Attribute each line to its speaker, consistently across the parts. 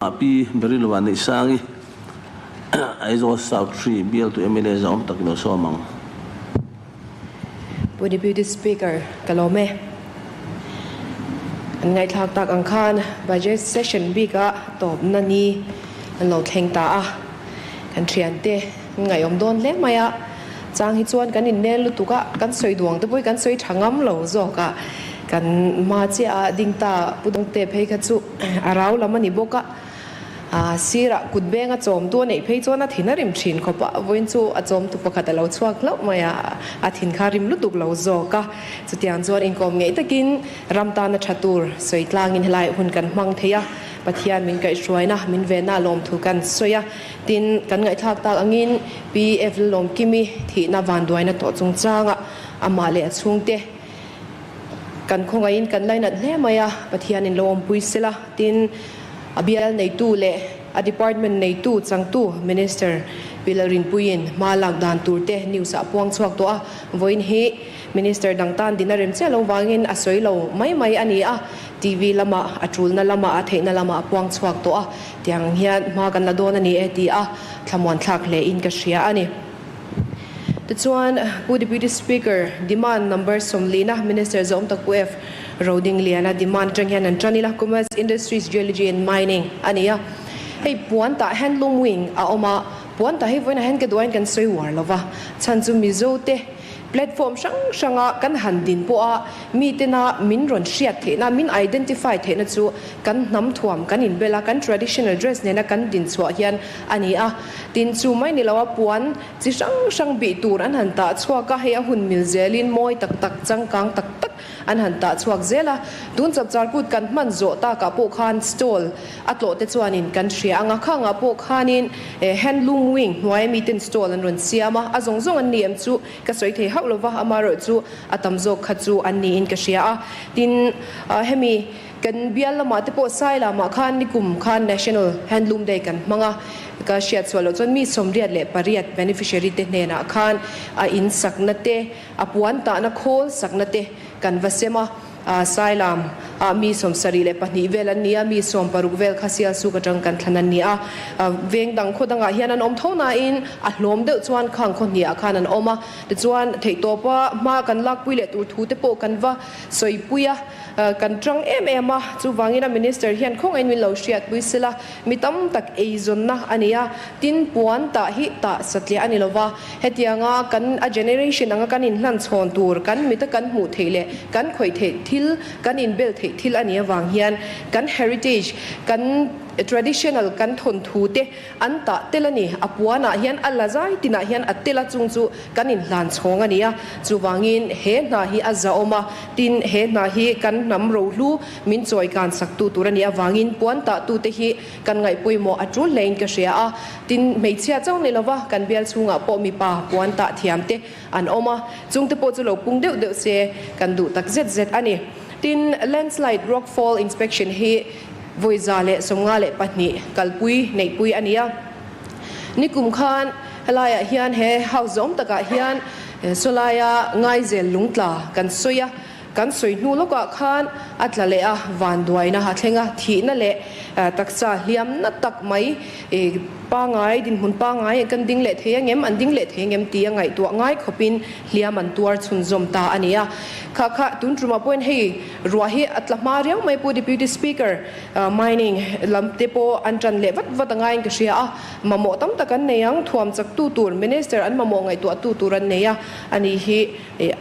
Speaker 1: Pi Berilova Neihsangi, Aizawl South Hree bialtu mla zahawm tak ilo sawm ang.
Speaker 2: Pu Deputy Speaker, ka lawm e. An ngaihthlak tak ang khan Budget Session bika tawpna ni an lo thleng ta a, kan thiante an ngaihawm dawn hle mai a, chang hi chuan kan innel lutuk a, kan sawi duang te pawh hi kan sawi tha ngam lo zawk a, kan hma chiah a ding ta Pu Dawngte phei kha chu. A rau lam a ni bawk a, a sirah kut beng a chawmtu a neih phei chuan a thin a rim thin khawp a, vawiin chu a chawmtu pakhat a lo chhuak hlauh mai a, a thin kha a rim lutuk lo zawk a. Chutiang chuan inkawm ngeih takin ram tana tha tur sawi tlangin helai hun kan hmang thei a, Pathian min kaihhruaina, min venna lawmthu kan sawi a, tin kan ngaihthlak tak angin PF Lalawmkimi thihna vanduaina tawh chungchangah amah leh a chhungte, Kan khawngaihin kan lainat hle mai a, Pathianin lo awmpui sela, tin a bial neitu leh a department neitu changtu Minister Pi Lalrinpuiin hma lak dan tur te news ah puang chhuak tawh a, vawiin hi Minister dang tan din a rem chiah lo vangin a sawi lo mai mai a ni a, TV lamah a tulna lamah a theihna lamah a puang chhuak tawh a, tiang hian hma kan la dawn a ni e ti a thlamuanthlak hle in ka hria a ni. Tichuan, Pu Deputy Speaker, demand number 40na Minister Zawm Tak Pu F. Rodingliana demand atang hian an tan ila, Commerce, Industries, Geology and Mining a ni a. Hei puan tah handloom wing a awm a, puan tah hi vawiinah hian ka duain kan sawi uar lo va, chhan chu Mizo te platform hrang hranga kan han din pawha mitena min rawn hriat theihna, min identify theihna chu kan hnam thuam kan inbel a, kan traditional dress nena kan din chhuah hian a ni a. Tin, chu mai ni loa puan chi hrang hrang bih tur an han tah chhuak a, hei a hun mil zelin mawi tak tak, changkang tak tak an han tah chhuak zel a. Tun chapchar kut kan hman zawh takah pawh khan stall a tlawh te chuanin kan hria ang a, khangah pawh khanin handloom wing hnuaia miten stall an rawn siam a, a zawng zawng an ni em chu ka sawi thei hauh lova, amaherawh chu a tam zawk kha chu an niin ka hria a. Tin, hemi. Kan bial lamah te pawh Sai lamah khan nikum khan National Handloom Day kan hmang a, ka hriat chhuah loh chuan mi 88 beneficiary te hnenah khan a in sakna te, a puan tahna khawl sakna te kan va sem a, Sai lam ah mi 72 vel an ni a, mi 60 vel kha Sialsuk atang kan thlan an ni a, veng dang khaw dangah hian an awm tho nain a hlawm deuh chuan khang khaw hniah khan an awm a, tichuan theihtawpa hma kan lakpui leh tur thu te pawh kan va sawipui a. Kan tang em em a, chuvangin a Minister hian khawngaihin min lo hriatpui sela, mi tam tak eizawnna a ni a, tin puan tah hi tah satliah a ni lova, hetianga kan a generation anga kan inhlan chhawn tur, kan mita kan hmuh theih leh kan khawih theih thil, kan inbel theih thil a nih avang hian kan heritage, kan traditional kan thawnthu te An tah tel a ni. A puanah hian a la zai tinah hian a tel a chung chu kan inhlan chhawng a ni a. Chuvangin he hna hi a zahawm a, tin he hna hi kan hnam rohlu min chawi kan saktu tur a nih avangin puan tahtute hi kan ngaihpawimawh a tul hlein ka hria a. Tin hmeichhia chauh ni lova kan bial chhungah pawh mipa puan tah thiam te an awm a, chungte pawh chu lo pung deuh deuh se kan duh tak zet zet a ni. Tin landslide rockfall inspection hi Vawi 152 kalpui neihpui a ni a. Nikum khan helaiah hian he house zawm takah hian sawlaia ngaizel lungtla kan sawi a, kan sawi hnu lawkah khan a tla leh a, vanduaina a thleng a, thihna leh taksa hliamna tak mai pangai dinhmun pangai kan ding leh thei angem, an ding leh thei angem tia ngaihtuah ngai khawpin hliam an tuar chhunzawm ta a ni a. Kha kha tun tumah pawhin hei Ruah hi a tla hma riau mai Pu Deputy Speaker, mining lam te pawh an tan leh vat vat a ngaiin ka hria a, mamawh tam tak an nei ang, thuam chak tu tur Minister an mamawh ngaihtuah tu tur an nei a, ani hi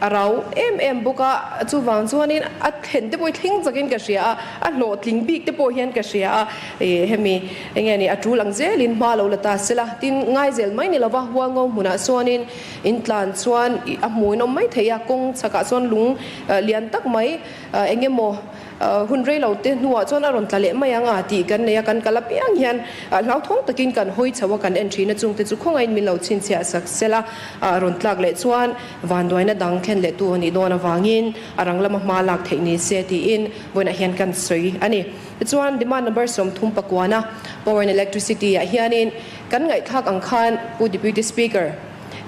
Speaker 2: a rau em em bawk a, chuvang chuanin a thlen te pawh hi thleng chakin ka hria a, a hlawhtling bik te pawh hian ka hria a, hemi enge ni a tul ang zelin hma lo la ta sela, tin ngaizel mai ni lova Hualngo hmunah chuanin intlan chuan a hmuin awm mai thei a, kawng chhakah chuan lung Lian tak mai eng emaw hun rei lo te hnuah chuan a rawn tla leh mai ang a tih kan nei a, kan kal apiang hian hlauthawng takin kan hawi chho a, kan en thin a, chungte chu khawngaihin min lo chhinchhiah sak sel a, a rawn tlak leh chuan vanduaina dang thlen leh tu a nih dawn avangin a rang lama hma lak theih ni se tiin vawiinah hian kan sawi a ni. Tichuan demand number 39 Power and Electricity ah hianin kan ngaihthlak ang khan Pu Deputy Speaker.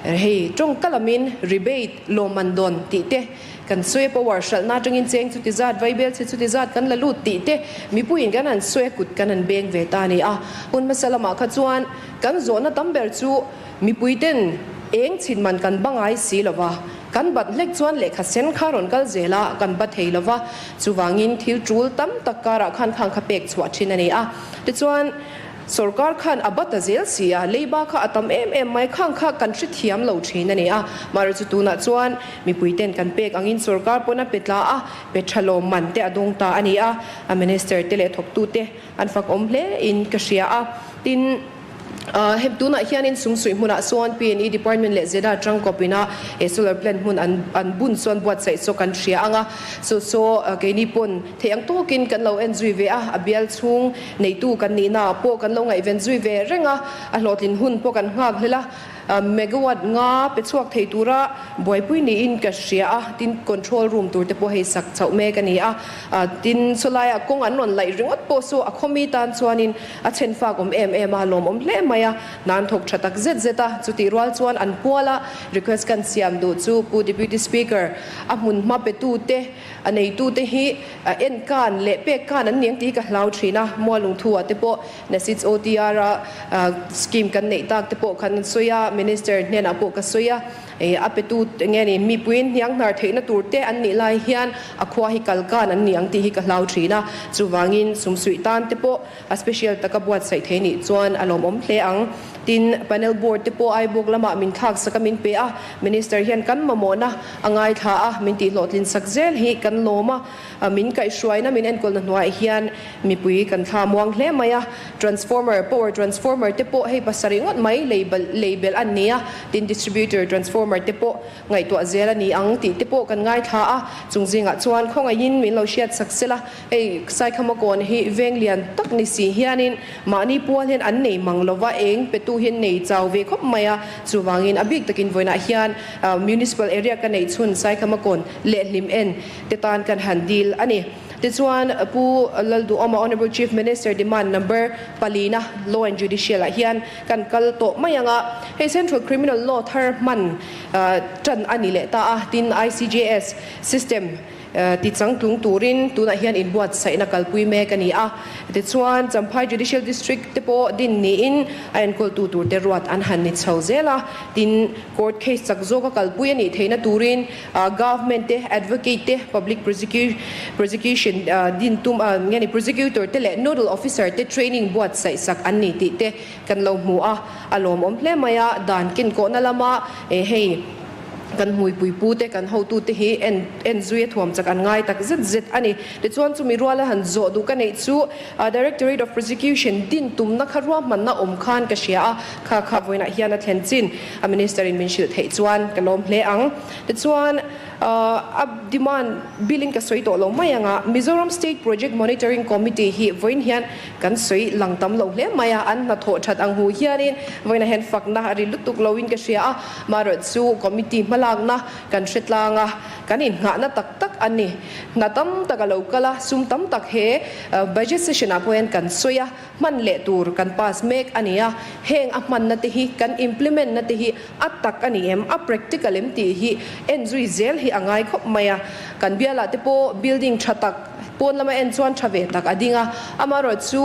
Speaker 2: Hei tawngka lamin rebate lawmman dawn tih te kan sawi a, power hralhna atangin cheng chuti zat, vaibel chhe chuti zat kan la lut tih te mipuiin kan han sawi a, kut kan han beng ve ta a ni a. Hun hmasa lamah kha chuan kan zawhna tam ber chu mipui ten eng chhin man kan ba ngai si lo va, kan bat hlek chuan lehkha sen kha rawn kal zel a, kan ba thei lo va, chuvangin thil tul tam tak karah khan khang kha pek chhuah thin a ni a. Tichuan. Sorkar khan a bat a zel si a, leiba kha a tam em em mai, khang kha kan hrethiam lo thin a ni a. Mahre chu tunah chuan mipui ten kan pek angin sorkar pawn a pe tla a, pe tha lawm man te a dawng ta a ni a, a minister te leh thawktu te an fak awm hle in ka hria a. Tin, hem tunah hianin Sumsuih hmunah sawn PNE department leh ZEDA tangkawp ina he solar plant hmun an an bun chuan buatsaih chu kan hria ang a, chu chu keini pawn theih ang tawkin kan lo en zui ve a, a bial chhung Neitu kan nihna ah pawh kan lo ngaihven zui ve reng a, a hlawhtlin hun pawh kan nghak hlel a, megawatt nga pe chhuak thei tura buaipui niin ka hria a, tin control room tur te pawh hei sak chauh mek a ni a, tin chawlaiah kawng an rawn laih ringawt pawh chu a khawmi tan chuanin a chhen fak awm em em a, lawmawm hle mai a, hna an thawk tha tak zet zet a, chutih rual chuan an pual a, request kan siam duh chu Pu Deputy Speaker a hmun hma pe tu te A neitute hi en kan leh pek kan an ni ang tih hi ka hlau thin a, Mualungthu-ah te pawh NASIDS OTR-a scheme kan neih tak te pawh khan an sawi a, Minister hnenah pawh ka sawi a, a petu nge ni mipuiin hniang hnar theihna tur te an nih lai hian a khua hi kal kan an ni ang tih hi ka hlau thin a, chuvangin sumsuih tan te pawh a special taka buatsaih thei nih chuan a lawmawm hle ang. Tin, panel board te pawh Aibawk lamah min thlak sak a min pe a, Minister hian kan mamawhna a ngaithla a, min tihhlawhtlin sak zel hi kan lawm a, min kaihhruaina min enkawlna hnuaiah hian mipui kan thla muang hle mai a, transformer, power transformer te pawh hei pasarih ngawt mai lei lei belh an ni a, tin distributor transformer te pawh ngaihtuah zel a ni ang tih te pawh kan ngaithla a, chung zingah chuan khawngaihin min lo hriat sak sela. Hei Saikhamakawn hi veng lian tak ni si hianin mahni pual hian an nei mang lova, eng petu hian nei chau ve khawp mai a, chuvangin a bik takin vawiinah hian Municipal area ka neih chhun Saikhamakawn leh hlim en te tan kan han dil a ni. Tichuan Pu Lalduhawma Honourable Chief Minister demand number palina Law and Judicial ah hian kan kal tawh mai ang a, hei Central Criminal Law thar hman tan a ni leh ta a, tin ICJS system Ti changtlung turin tunah hian inbuatsaihna kalpui mek a ni a. Tichuan, Champhai Judicial District te pawh din niin a enkawltu turte ruat an han ni chho zel a. Tin, court case chak zawka kalpui a nih theihna turin Government te, Advocate te, Public Prosecution din tum nge ni Prosecutor te leh Nodal Officer te training buatsaih sak an ni tih te kan lo hmu a. A lawmawm hle mai a, dan kenkawhna lama hei. Kan hmuipui pu te, kan hotu te hi en en zui a thuam chak an ngai tak zet zet a ni. Tichuan chumi ruala han zawh duh ka neih chu Directorate of Prosecution din tumna kha ruahmanna awm khan ka hria a, kha kha vawiinah hian a thlen chin a Minister in min hrilh theih chuan ka lawm hle ang. Tichuan a demand bill in ka sawi tawh lo mai ang a, Mizoram State Project Monitoring Committee hi vawiin hian Kan sawi lang tam lo hle mai a, an hnathawh that ang hu hianin vawiinah hian fakna a ri lutuk loin ka hria a, marawh chu committee hmalakna kan hre tlang a, kan innghahna tak tak a ni. Hna tam tak a lo kal a, sum tam tak he budget session ah pawh hian kan sawi a, hman leh tur kan pass mek a ni a, heng a hmanna te hi kan implement na te hi a tak a ni em, a practical em tih hi en zui zel hi a ngai khawp mai a, kan bialah te pawh building tha tak, Pawn lama en chuan tha ve tak a ding a, amaherawh chu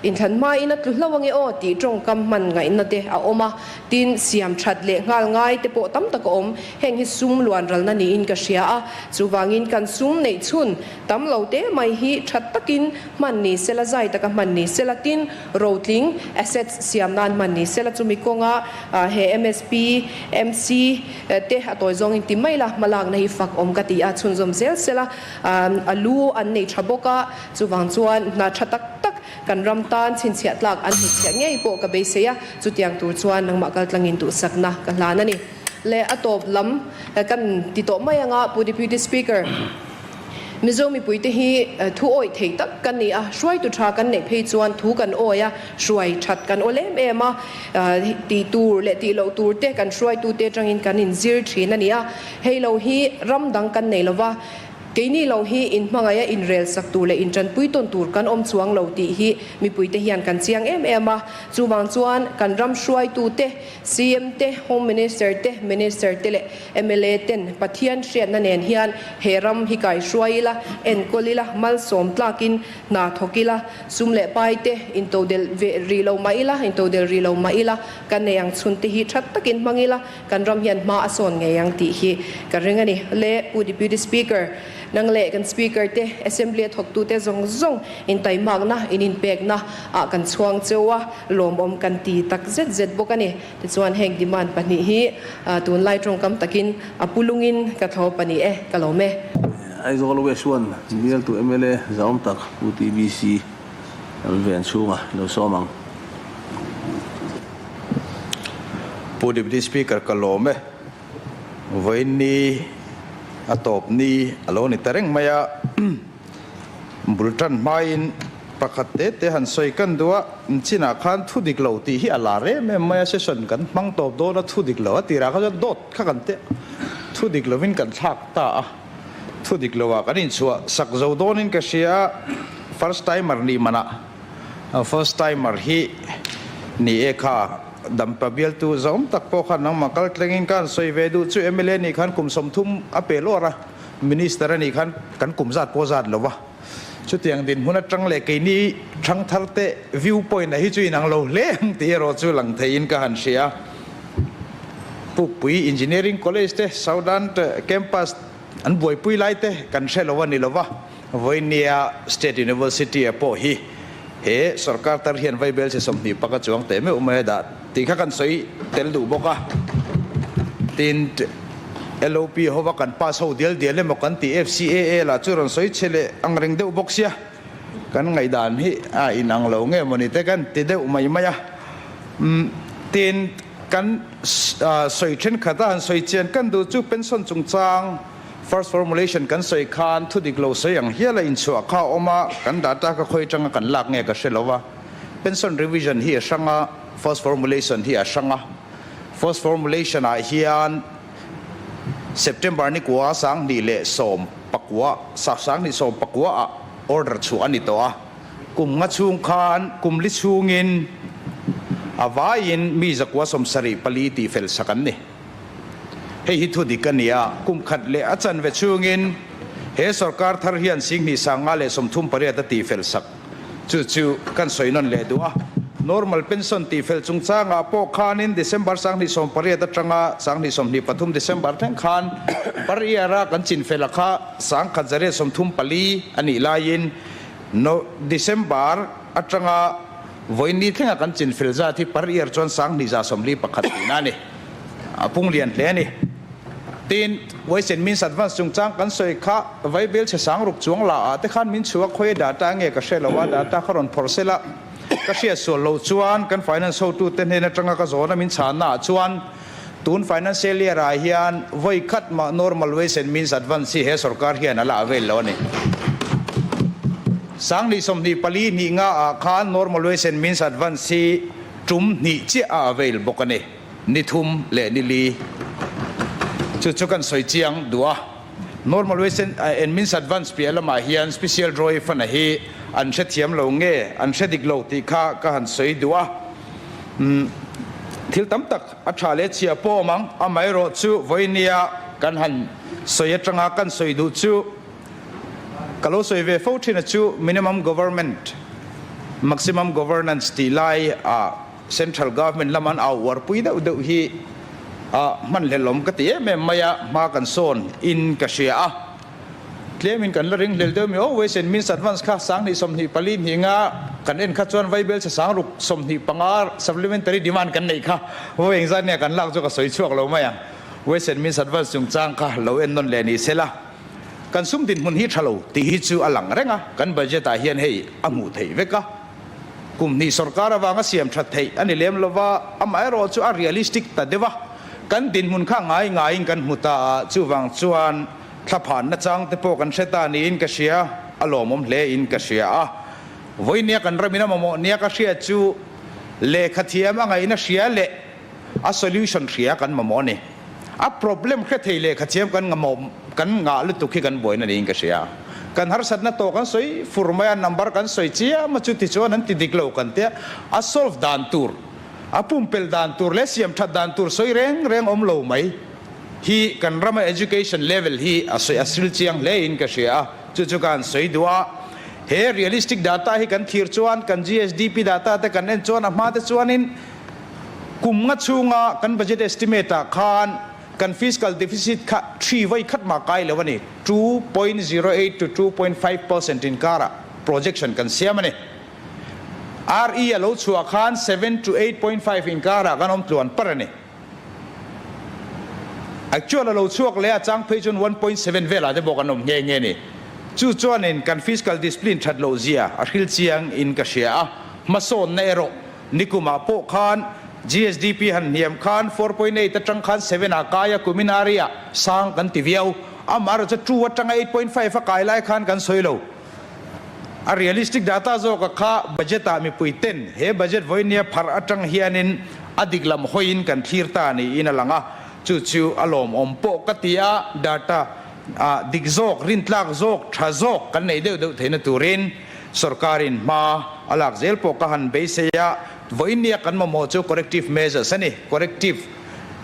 Speaker 2: inthlan hmain a tlu hlo ange aw tih tawngkam hman ngaihna te a awm a, tin siam that leh nghal ngai te pawh tam tak a awm. Heng hi sum luan ralna niin ka hria a, chuvangin kan sum neih chhun tam lo te mai hi tha takin hman ni sela, zai taka hman ni sela, tin rotling, assets, siam nan hman ni sela, chumi kawnga he MSP, MC te a tawi zawngin ti mai la, hmalakna hi fak awm ka ti a, chhunzawm zel sela. A lu an nei tha bawk a, chuvang chuan hna tha tak tak kan ram tan chhinchhiah tlak an hnutchhiah ngei pawh ka beisei a, chutiang tur chuan nangmah kaltlangin duhsakna ka hlan a ni. Le a tawp lam kan ti tawh mai anga Pu Deputy Speaker, Mizo mipuite hi thu awih thei tak kan ni a, hruaitu tha kan neih phei chuan thu kan awi a, hruai that kan awl em em a, tih tur leh tih loh tur te kan hruaitute atangin kan inzir thin a ni a, Hei lo hi ram dang kan nei lova. Keini lo hi in hmangaih a inrel sak tur leh intanpui tawn tur kan awm chuang lo tih hi mipuite hian kan chiang em em a. Chuvang chuan kan ram hruaitute, CM te, Home Minister te, Minister te leh mla ten Pathian hriatna nen hian he ram hi kaihruai ila, enkawl ila, malsawm tlakin hna thawk ila, sum leh pai te intodelh ve rih lo mah ila, intodelh rih lo mah ila, kan nei ang chhun te hi that takin hmang ila, Kan ram hian hma a sawn ngei ang tih hi ka ring a ni. Le Pu Deputy Speaker, nang leh kan Speaker te, Assembly a thawktute zawng zawng intaimakna, in inpekna ah kan chhuang cheu a, lawmawm kan ti tak zet zet bawk a ni. Tichuan heng demand pahnih hi tunlai tawngkam takin a pu lungin ka thlawp a ni e, ka lawm e.
Speaker 1: Aizawl West One bialtu mla zahawm tak Pu TBC Lalvenchhunga lo sawm ang.
Speaker 3: Pu Deputy Speaker ka lawm e, vawiin ni a tawp ni a lo ni ta reng mai a, bul tan hmain pakhat te te han sawi kan duh a, chinah khan thu dik lo tih hi a lar em em mai a, session kan hmang tawp dawn a thu dik lo a tirah kha chuan dawt kha kan teh thu dik lovin kan thlak ta a, thu dik lovah kan inchhuah sak zo dawnin ka hria a, first timer nih manah. First timer hi ni e kha Dampa bialtu zawm tak pawh khan nangmah kal tlengin ka han sawi ve duh chu mla nih khan kum 30 a pe lawr a, Minister a nih khan kan kum zat pawh zat lo va. Chutiang dinhmun atang leh keini thangthar te view point a hi chu inang lo hle ang tih erawh chu lang theiin ka han hria. Pukpui Engineering College te Southern Campus an buaipui lai te kan hre lo a ni lo va. Vawinia State University a pawh hi he sorkar tar hian vaibel che 20 paka chuang teh meuh mai a dah tih kha kan sawi tel duh bawk a. Tin, LOP hova kan pass ho dial dial emaw kan tih FCAA lah chu rawn sawi che leh ang reng deuh bawk sia, kan ngaihdan hi a inang lo nge mawni te kan ti deuh mai mai a. Tin, kan sawi thenkhat a han sawi chian kan duh chu pension chungchang, First formulation kan sawi khan thu dik lo sawi ang hial a inchhuah kha a awm a, kan data kha khawi atanga kan lak nge ka hre lo a. Pension revision hi a hrang a, first formulation hi a hrang a. First formulation ah hian September ni kua 2019, 2019 ah order chhuah a ni tawh a. Kum nga chhung khan kum li chhungin a vaiin mi 974 tih fel sak an ni. Hei hi thu dik a ni a, kum khat leh a chanve chhungin he sorkar thar hian 2538 a tihfel sak. Chu chu kan sawi nawn leh duh a, normal pension tihfel chungchangah pawh khanin December 2018 atanga 2023 December thleng khan per year-a kan chinfela kha 1134 a nih laiin December atanga vawiin thlenga kan chinfel zat hi per year chuan 2141 tihna a ni. A pung lian hle a ni. Tin, Ways and Means Advance chungchang kan sawi kha Vaibel chhe sang ruk chuang la ah te khan min chhuak khawi a data nge ka hre lo a, data kha rawn phawrh sela ka hriat sual loh chuan kan finance hotu te hnen atanga ka zawn a min chhanna ah chuan tun financial year ah hian vawi khat mah normal Ways and Means Advance hi he sorkar hian a la avail lo a ni. 2024 hnih nga ah khan normal Ways and Means Advance hi tum hnih chiah a avail bawk a ni. Ni thum leh ni li chu chu kan sawi chiang duh a. Normal ways and means advance piah lamah hian special drawing fund-a hi an hrethiam lo nge an hre dik lo tih kha ka han sawi duh a. Thil tam tak a tha leh chhia pawh awm ang, amaherawh chu vawinia kan han sawi atanga kan sawi duh chu ka lo sawi ve fo thin a chu minimum government, maximum governance tih lai ah Central Government lama an au uarpui deuh deuh hi a hmanhlelawm ka ti em em mai a, hma kan sawn in ka hria a. Tlemin kan la ringhlel deuh mi aw, Ways and Means Advance kha 2024 hnih nga kan en kha chuan Vaibel chhe 625 supplementary demand kan neih kha vawi engzat nge kan lak chu ka sawi chhuak lo mai ang. Ways and Means Advance chungchang kha lo en nawn leh ni sela. Kan sum dinhmun hi tha lo tih hi chu a lang reng a, kan budget ah hian hei a hmuh theih vek a. Kum hnih sorkar avanga siam that theih a ni lem lo va, amaherawh chu a realistic ta deuh a, kan dinhmun kha ngai ngaiin kan hmu ta a, chuvang chuan thlaphanna chang te pawh kan hre ta niin ka hria, a lawmawm hle in ka hria a. Vawinia kan ramin a mamawh nia ka hriat chu lehkha thiam a ngaihna hria leh a solution hria kan mamawh a ni. A problem hre thei lehkha thiam kan ngamawh. Kan ngah lutuk hi kan buaina niin ka hria. Kan harsatna tawh kan sawi fur mai a, number kan sawi chiam a, chuti chuan an ti dik lo kan tia, a solve dan tur, a pumpelh dan tur leh siam that dan tur sawi reng reng awm lo mai hi kan rama education level hi a sawi a sil chiang hle in ka hria a, chu chu ka han sawi duh a. He realistic data hi kan thlir chuan kan GSDP data te kan en chuan a hma te chuanin kum nga chhunga kan budget estimate ah khan Kan fiscal deficit kha thi vawi khat mah kai lo a ni, 2.08 to 2.5 percent inkarah projection kan siam a ni. RE a lo chhuah khan 7 to 8.5 inkarah kan awm tluan par a ni. Actual a lo chhuak leh a chang phei chuan 1.7 velah te pawh kan awm nghe nghe a ni. Chu chuanin kan fiscal discipline that loh zia a hril chiang in ka hria a, hmasawnna erawh Nikumah pawh khan GSDP han hniam khan 4.8 atang khan 7 ah kai a, kumin area sang kan ti viau. Amaherawh chu 2 atanga 8.5 a kai lai khan kan sawi lo. A realistic data zawk a kha budget ah mipui ten he budget vawinia pharh atang hianin a dik lam hawiin kan thlir ta niin a lang a, chu chu a lawmawm pawh ka ti a, data ah dik zawk, rintlak zawk, tha zawk kan nei deuh deuh theihna turin. Sorkarin hma a lak zel pawh ka han beisei a, vawiinnia kan mamawh chu corrective measures a ni. Corrective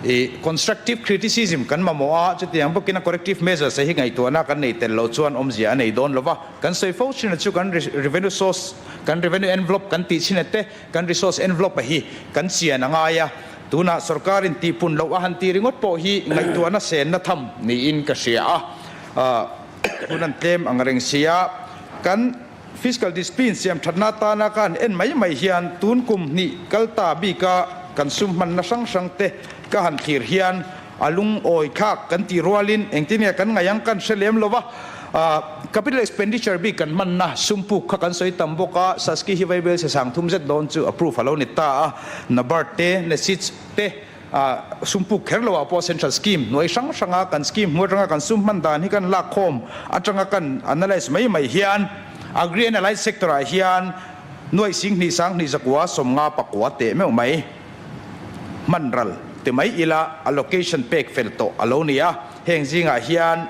Speaker 3: ih constructive criticism kan mamawh a, chutiang bawkin a corrective measures hi ngaihtuahna kan nei tel loh chuan awmzia a nei dawn lo va. Kan sawi fo thin a chu kan revenue source, kan revenue envelope kan tih chin a te, kan resource envelope a hi kan chian a ngai a. Tunah sorkarin tihpun loh a han tih ringawt pawh hi ngaihtuahna senna tham niin ka hria a. Hun an tlem ang reng si a, kan fiscal discipline siam thatna atana ka han en mai mai hian tun kum hnih kal ta bika kan sum hmanna hrang hrang te ka han thlir hian a lungawi thlak kan tih rualin engtin nge kan ngaih ang kan hre lem lo va. Capital expenditure bik kan hmanna sum puk kha kan sawi tam bawk a, Saski hi Vaibel se sang thum zet dawn chu approve a lo ni ta a, NABARD te, NESIDS te, Sum puk kher loah pawh Central Scheme hnuai hrang hranga kan scheme hmu atanga kan sum hman dan hi kan lak khawm atanga kan analyse mai mai hian Agri and Allied Sector ah hian nuaih sing hnih sang hnih zakua sawmnga pakua teh meuh mai hman ral ti mai ila allocation pek fel tawh a lo ni a. Heng zingah hian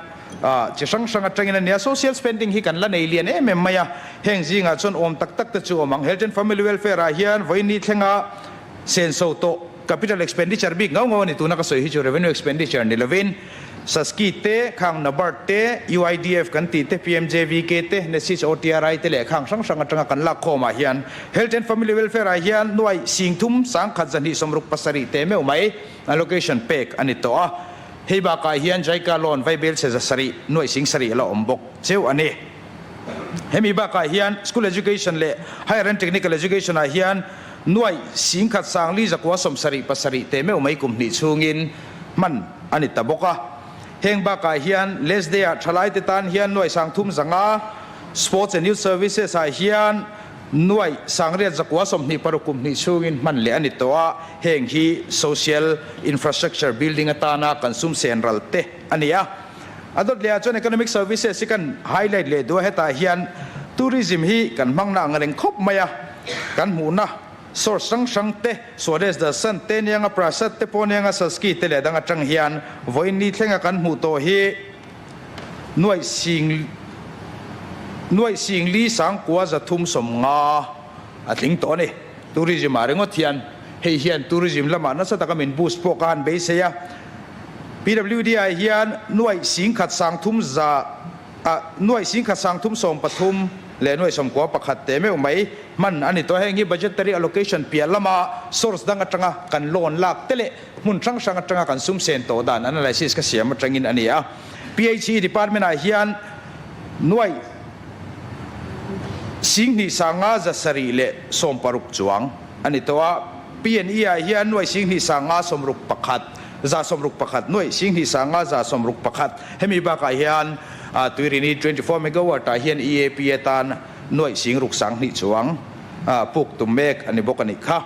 Speaker 3: chi hrang hrang atangin a nia social spending hi kan la nei lian em em mai a, heng zingah chuan awm tak tak te chu awm ang. Health and Family Welfare ah hian vawiin thlenga senso tawh Capital expenditure bik ngau ngau a ni tuna ka sawi hi chu revenue expenditure ni lovin Saski te, khang NABARD te, UIDF kan tih te, PMJVK te, NESIS OTRI te leh khang hrang hrang atanga kan lak khawmah hian Health and Family Welfare ah hian nuai singthum sangkhat zahnih sawmruk pasarih te meuh mai allocation pek a ni tawh a. Hei bakah hian JICA loan vaibel chhe zasarih nuai sing sarih a la awm bawk cheu a ni. Hemi bakah hian School Education leh Higher and Technical Education ah hian nuaih singkhat sangli zakua sawmsarih pasarih teh meuh mai kum hnih chhungin hman a ni ta bawk a. Heng bakah hian Les Day ah thalaite tan hian nuaih sangthum zanga Sports and Youth Services ah hian nuaih sangriat zakua 26 kum hnih chhungin hman leh a ni tawh a, heng hi Social Infrastructure Building atana kan sum sen ral te a ni a. A dawt leh ah chuan Economic Services hi kan highlight leh duh a, hetah hian Tourism hi kan hmang na ang reng khawp mai a, kan hmuhna source hrang hrang te, Swadesh Darshan te, Nianga Prasad te pawh Nianga Saski te leh dang atang hian vawiin ni thlenga kan hmuh tawh hi nuaih sing nuaih sing li sangkua 350 a tling tawh a ni. Tourism ah ringawt hian hei hian tourism lamah nasa taka min boost pawh ka han beisei a. PWD ah hian nuaih 10,000 sangthum za ah nuaih 10,000 sangthum 13 leh nuaih 91 teh meuh mai hman a ni tawh. Heng hi budgetary allocation piah lama source dang atanga kan loan lak te leh hmun hrang hrang atanga kan sum sen tawh dan analysis ka siam atangin a ni a. PHE department ah hian nuaih 2,500 760 chuang a ni tawh a. PNE ah hian nuaih 2,561 161 nuaih 2,561 hemi bakah hian Tuirini 24 megawatt ah hian EAP atan nuaih 6,002 chuang puk tum mek a ni bawk a nih kha.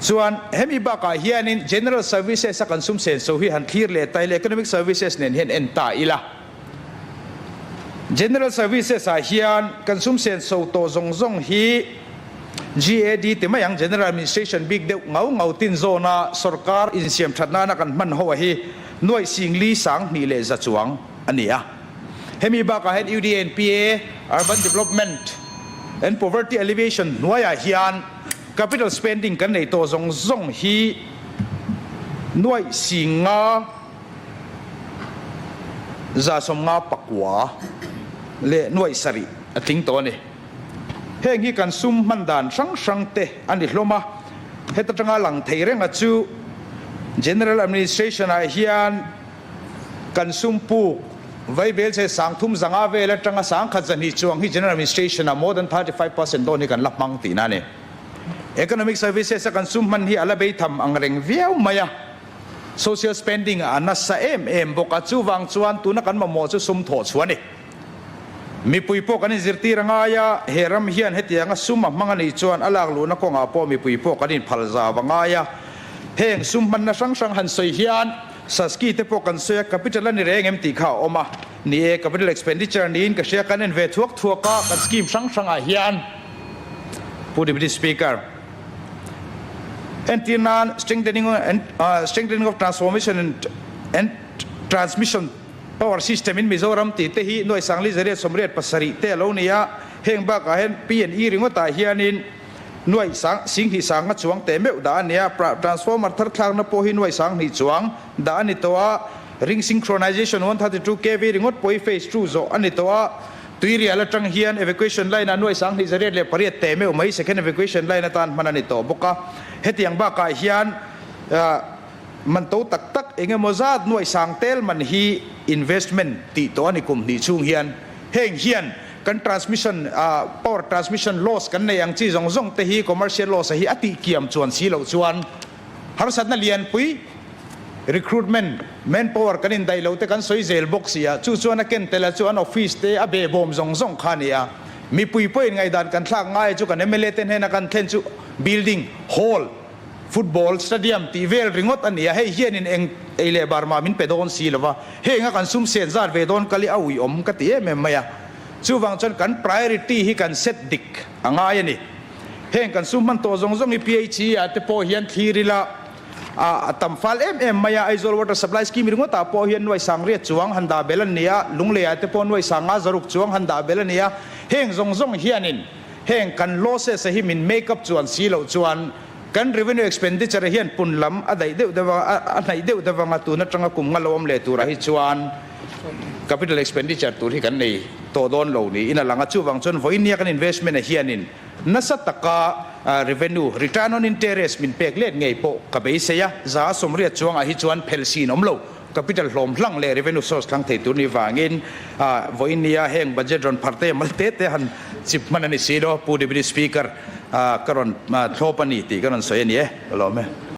Speaker 3: Chuan hemi bakah hianin General Services a kan sum senso hi han thlir leh ta ila Economic Services nen hian en ta ila. General Services ah hian kan sum senso tawh zawng zawng hi. GAD ti mai ang, General Administration bik deuh ngau ngau tin zawna sorkar insiam that nana kan hman ho a hi nuaih singli 2100 chuang a ni a. Hemi bakah hian UDNPA, Urban Development and Poverty Alleviation hnuaiah hian capital spending kan nei tawh zawng zawng hi nuaih singa 159 leh nuaih sarih a tling tawh a ni. Heng hi kan sum hman dan hrang hrang te a ni hlawm a, heta tanga lang thei renga chu General Administration ah hian kan sum puk vaibel che 3500 vel atanga 1100 chuang hi General Administration ah more than 35% dawn hi kan la hmang tihna a ni. Economic Services a kan sum hman hi a la bei tham ang reng viau mai a, Social spending ah a nasa em em bawk a, chuvang chuan tuna kan mamawh chu sum thawh chhuah a ni. Mipui pawh kan inzirtir a ngai a, he ram hian hetianga sum a hmang a nih chuan a lak luhna kawngah pawh mipui pawh kan inphal zau a ngai a. Heng sum hmanna hrang hrang han sawi hian Saski te pawh kan sawi a, capital a ni reng em tih kha a awm a. Ni e, capital expenditure niin ka hria, kan en ve thuak thuak a, kan scheme hrang hrangah hian Pu Deputy Speaker, entir nan strengthening strengthening of transformation and transmission, Power system in Mizoram tih te hi nuai sangli zariat sawmriat pasarih te a lo ni a, heng bakah hian P and E ringawtah hianin nuai sang 20 sanga chuang teh meuh dah a ni a, transformer thar thlakna pawh hi nuai 20 chuang dah a ni tawh a, ring synchronization 132 kv ringawt pawh hi phase 2 zawh a ni tawh a, Tuirial atang hian evacuation line ah nuai 20 800 teh meuh mai second evacuation line atan hman a ni tawh bawk a, hetiang bakah hian Man to tak tak eng emaw zat nuaih sang tel man hi investment tih tawh a ni kum hnih chhung hian. Heng hian kan transmission power transmission loss kan nei ang chi zawng zawng te hi commercial loss a hi a tih kiam chuan si loh chuan harsatna lianpui recruitment manpower kan indaih loh te kan sawi zel bawk si a, chu chuan a ken tel a chu an office te a behbawm zawng zawng kha a ni a. Mipui pawhin ngaihdan kan thlak ngai a chu kan mla te hnena kan thlen chu building hall Football stadium tih vel ringawt a ni a, hei hianin eng ei leh bar mah min pe dawn si lo va, heng a kan sum sen zat ve dawn kal hi a uiawm ka ti em em mai a. Chuvang chuan kan priority hi kan set dik a ngai a ni. Heng kan sum hman tawh zawng zawng hi PHE ah te pawh hian thlir ila a tam fal em em mai a, Aizawl Water Supply Scheme ringawtah pawh hian nuai 80 chuang han dah bel a ni a, Lunglei ah te pawh nuai 560 chuang han dah bel a ni a, heng zawng zawng hianin Heng kan losses a hi min make up chuan si loh chuan kan revenue expenditure hian pun lam a daih deuh deuh a, a hnaih deuh deuh anga tun atanga kum nga lo awm leh turah hi chuan capital expenditure tur hi kan nei tawh dawn lo niin a lang a. Chuvang chuan vawinia kan investment a hianin nasa taka revenue return on interest min pek let ngei pawh ka beisei a, 80% chuangah hi chuan phel sin awm lo. Capital hlawm hlang leh revenue source hlang thei tur ni vangin vawiin nia heng budget rawn phar te mal te te han chip hman a ni si lo. Pu Deputy Speaker, ka rawn thlawp a ni tih ka rawn sawi a ni e. Ka lawm e.